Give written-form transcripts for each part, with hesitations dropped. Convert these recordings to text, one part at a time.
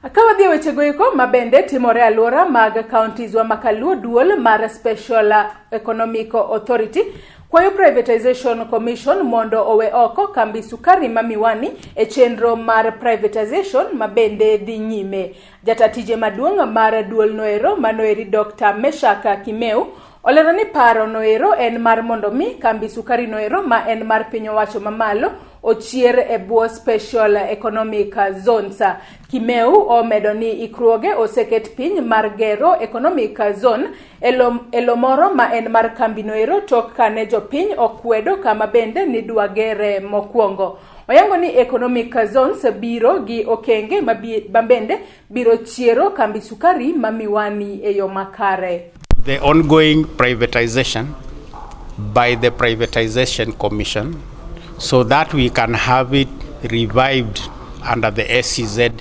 Ka wadhi e wechego eko ma bende timore e alwora mag counties wa makaluo, duol mar Special Economic Authority kwayo Privatization Commission mondo owe oko kambi sukari ma Miwani e chenro mar privatization ma bende dhi nyime. Jata tije maduong' mar duol noero manoeri Dr. Meshak Kimeu olero ni paro noero en mar mondo mi kambi sukari noero ma en mar piny owacho mamalo ochier e bwo Special Economic Zones. Kimeu omedo ni ikruoge oseket piny mar gero Economic Zone e lo moro ma en mar kambi noero tok kane jopiny okwedo kama bende nidwa gere mokwongo. Oyango ni Economic Zones biro gi okenge ma bende biro chiero kambi sukari ma Miwani e yo makare. The ongoing privatization by the Privatization Commission so that we can have it revived under the SEZ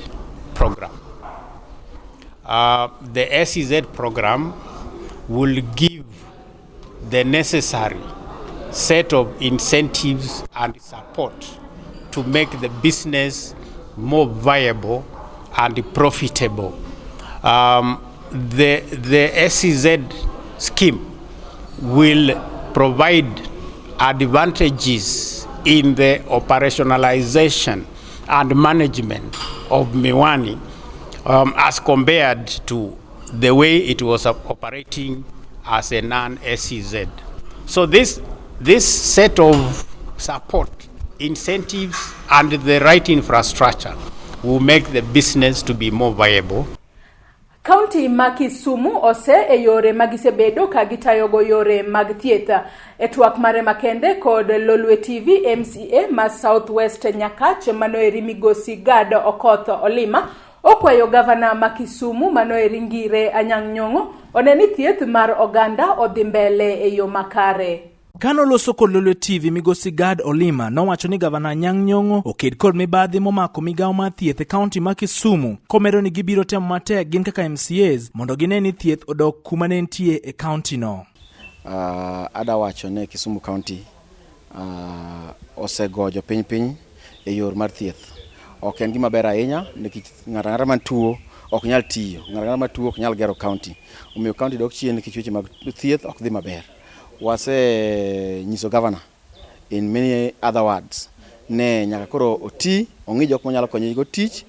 program. The SEZ program will give the necessary set of incentives and support to make the business more viable and profitable. The SEZ scheme will provide advantages in the operationalization and management of Miwani as compared to the way it was operating as a non-SEZ. So this set of support, incentives, and the right infrastructure will make the business to be more viable. Kaunti ma Kisumu ose e yore ma gisebedo ka gitayogo yore mag thieth. E twak mare makende kod Lolwe TV, MCA ma South West Nyakach manoeri Migosi Gad Okoth Olima okwayo gavana ma Kisumu manoeri Ngire Anyang' Nyong'o one ni thieth mar oganda odhi mbele e yo makare. Kanoloso kod Lolwe TV, Migosi Gad Olima nowacho ni gavana Anyang' Nyong'o oked kod mibadhi momako migawo mar thieth e kaunti ma Kisumu, komedo ni gibiro temo matek gin kaka MCAs mondo gine ni thieth odok kuma ne nitie e kaunti no. Ada wacho ne Kisumu County osego jopiny piny e yor mar thieth. Ok en gima ber ahinya nikech ng'ato ang'ata man tuo ok nyal tiyo, ng'ato ang'ata matuo ok nyal gero county. Omiyo county dok chien nikech weche mag thieth ok dhi maber. Wase nyiso governor in many other words ne nyaka koro oti ong'i jok monyalo konye go tich.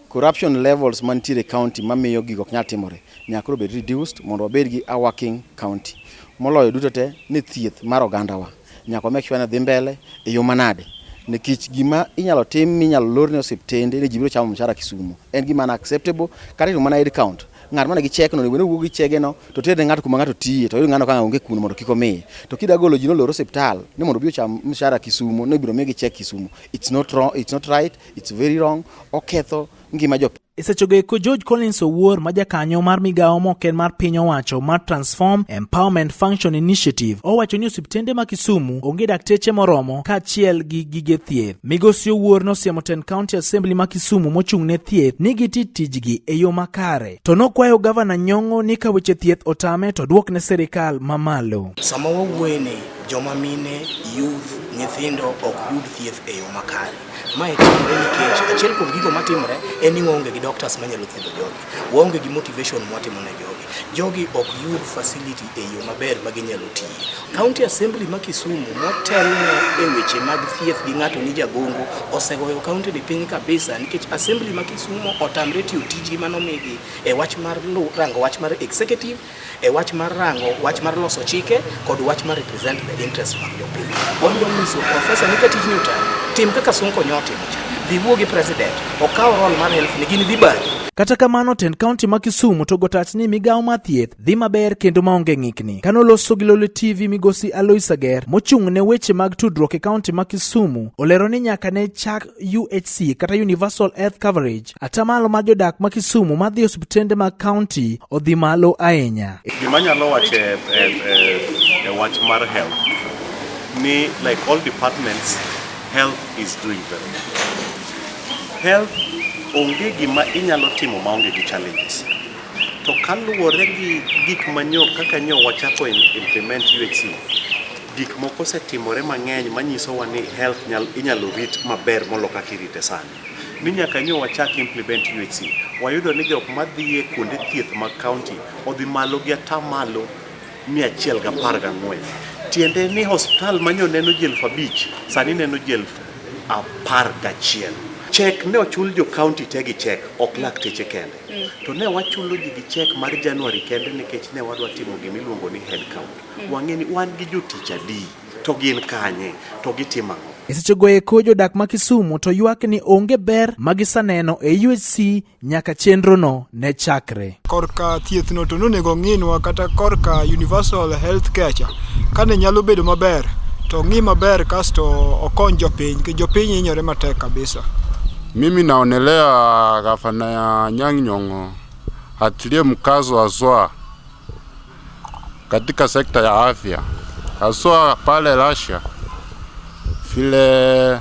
Corruption levels mantiere e county mamiyo gigo ok nyal timore nyaka koro bed reduced mondo wabed gi a working county. Moloyo duto te ni thieth mar ogandawa nyaka wa make sure ni dhi mbele e yo manade, nikech gima inyalo tim minyalo lorne osiptende ni ji biro chamo mshahara Kisumu en gima unacceptable. Kata itimo mana head count, ng'at mane gi check no onego bed ni owuok gi chege no to ter ne ng'ato kuma ng'ato tiye to oyud ng'ano ka onge kuno mondo kik omiye. To kida golo ji nolor osiptal ni mondo obi ocham mshahara Kisumu ni ibiro migi check Kisumu, it's not wrong, it's not right, it's very wrong. Oketho ngima jopiny. E sechego eko, George Collins Owuor ma jakanyo mar migawo moken mar piny owacho mar Transform Empowerment Function Initiative owacho ni osiptende ma Kisumu onge dakteche moromo kaachiel gi gige thieth. Migosi Owuor nosiemo tend County Assembly ma Kisumu mochung' ne thieth ni giti tijgi e yo makare. To nokwayo gavana Nyong'o ni ka weche thieth otame to duok ne sirikal mamalo. Sama wawuoye ni joma mine, youth, nyithindo ok yud thieth e yo makare. Mae timore nikech achiel kuom gigo matimore en ni waonge gi doctors manyalo thiedho jogi. Waonge gi motivation mwatimo ne jogi. Jogi ok yud facility e yo maber ma ginyalo tiye. County Assembly ma Kisumu motelne e weche mag thieth gi ng'ato ni jagongo osegoyo county ni piny kabisa, nikech Assembly ma Kisumu otamre tiyo tijgi manomigi e wach mar rango wach mar executive, e wach mar rango wach mar loso chike kod wach mar represent the interest mag jopiny. Wabiro nyiso professor ni ka tijni otami, tim kaka Sonko nyotimo cha. Dhi wuo gi president, okaw role mar health ni gin dhi bagi. Kata kamano, tend kaunti ma Kisumu to gotach ni migawo mar thieth dhi maber kendo maonge ng'ikni. Kanoloso gi Lolwe TV, Migosi Alois Ager mochung' ne weche mag tudruok e kaunti ma Kisumu olero ni nyaka ne chak UHC kata Universal Health Coverage, atamalo mar jodak ma Kisumu madhi e osiptende mag kaunti odhi malo ahinya. Gima anyalo wacho e wach mar health ni, like all departments, health is doing very well. Health onge gima inyalo timo maonge gi challenges. To kaluwore gi gik manyo kaka nyo wachako implement UHC, gik moko osetimore mang'eny manyisowa ni health inyalo rit maber molo kaka irite sani. ni nyaka nyo wachak implement UHC, wayudo ni jok madhi e kuonde thieth mag county odhi malo gi atamalo 114. Tiende ni hospital manyo neno ji 5,000 sani neno ji 11,000. Cheque ne ochul jo county te gi cheque, ok lakteche kende. To ne wachulo ji gi cheque mar January kende nikech ne wadwa timo gima iluongo ni head count. Wang'e ni wan gi jotich adi, to gin kanye, to gitimo ang'o. E sechego eko jodak ma Kisumu to ywak ni onge ber ma giseneno e UHC nyaka chenrono ne chakre. Korka thieth no to nonego ng'inwa kata korka universal health care cha kane nyalo bedo maber to ng'i maber kasto okony jopiny nikech jopiny hinyore matek kabisa. Mimi naonelea gavana ya Anyang' Nyong'o atilie mkazo haswa katika sekta ya afya, haswa pale Russia, vile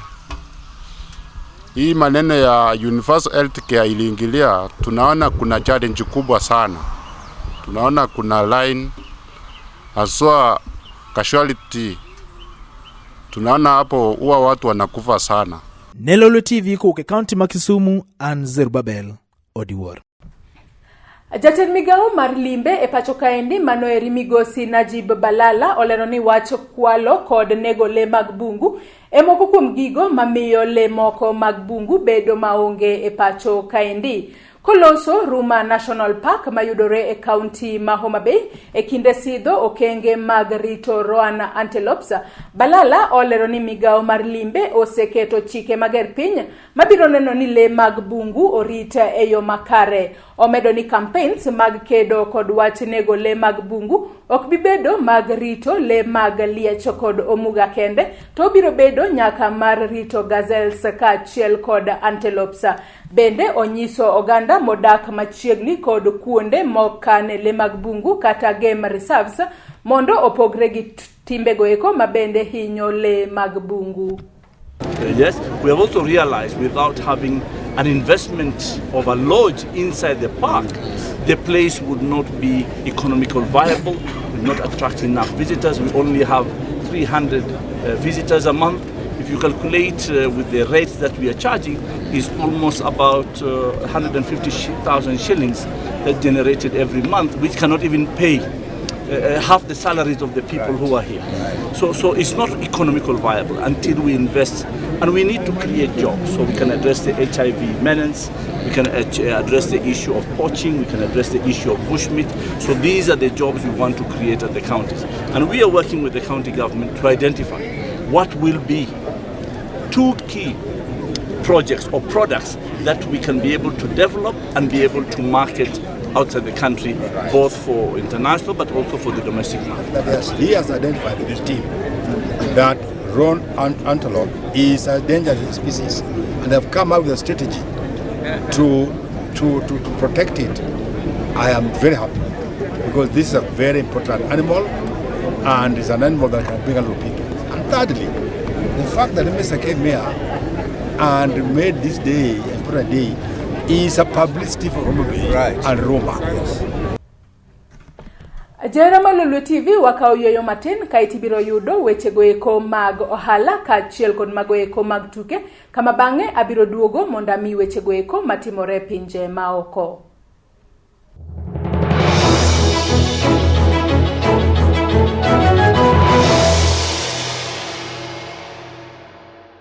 hii maneno ya universal health care iliingilia, tunaona kuna challenge kubwa sana. Tunaona kuna line haswa casualty, tunaona hapo huwa watu wanakufa sana. Ne Lolwe TV kowuok e kaunti ma Kisumu, an Zerubabel Odiwuor. Jatend migawo mar limbe e pacho kaendi manoeri migosi Najib Balala olero ni wach kwalo kod nego le mag bungu e moko kuom gigo mamiyo le moko mag bungu bedo maonge e pacho kaendi. Koloso Ruma National Park mayudore e kaunti ma Homa Bay e kinde sidho okenge mag rito Roan Antelopes, Balala olero ni migawo mar limbe oseketo chike mager piny mabiro neno ni le mag bungu orit e yo makare. Omedo ni campaigns mag kedo kod wach nego le mag bungu ok bi bedo mag rito le mag liech kod omuga kende, to obiro bedo nyaka mar rito gazelles kaachiel kod antelopes. Bende onyiso oganda modak machiegni kod kuonde mokane le mag bungu kata game reserves mondo opogre gi timbego eko mabende hinyo le mag bungu. Yes, we have also realized without having an investment of a lodge inside the park, the place would not be economical viable, would not attract enough visitors. We only have 300 visitors a month. If you calculate with the rates that we are charging, is almost about 150,000 shillings that generated every month, which cannot even pay half the salaries of the people who are here. So it's not economical viable until we invest, and we need to create jobs so we can address the HIV menace, we can address the issue of poaching, we can address the issue of bushmeat. So these are the jobs we want to create at the counties. And we are working with the county government to identify what will be two key projects or products that we can be able to develop and be able to market outside the country, both for international but also for the domestic market. Yes, he has identified with his team that roan antelope is a dangerous species, and they've come up with a strategy to protect it. I am very happy because this is a very important animal, and it's an animal that can bring a lot of people. And thirdly, the fact that Mr. came here and made this day, important day, is a publicity for Homa Bay and Ruma. Yes. Johera mar Lolwe TV wakawo yueyo matin kaeto ibiro yudo wechego eko mag ohala kaachiel kod mago eko mag tuke kama bang'e abiro duogo mondo ami wechego eko matimore e pinje maoko.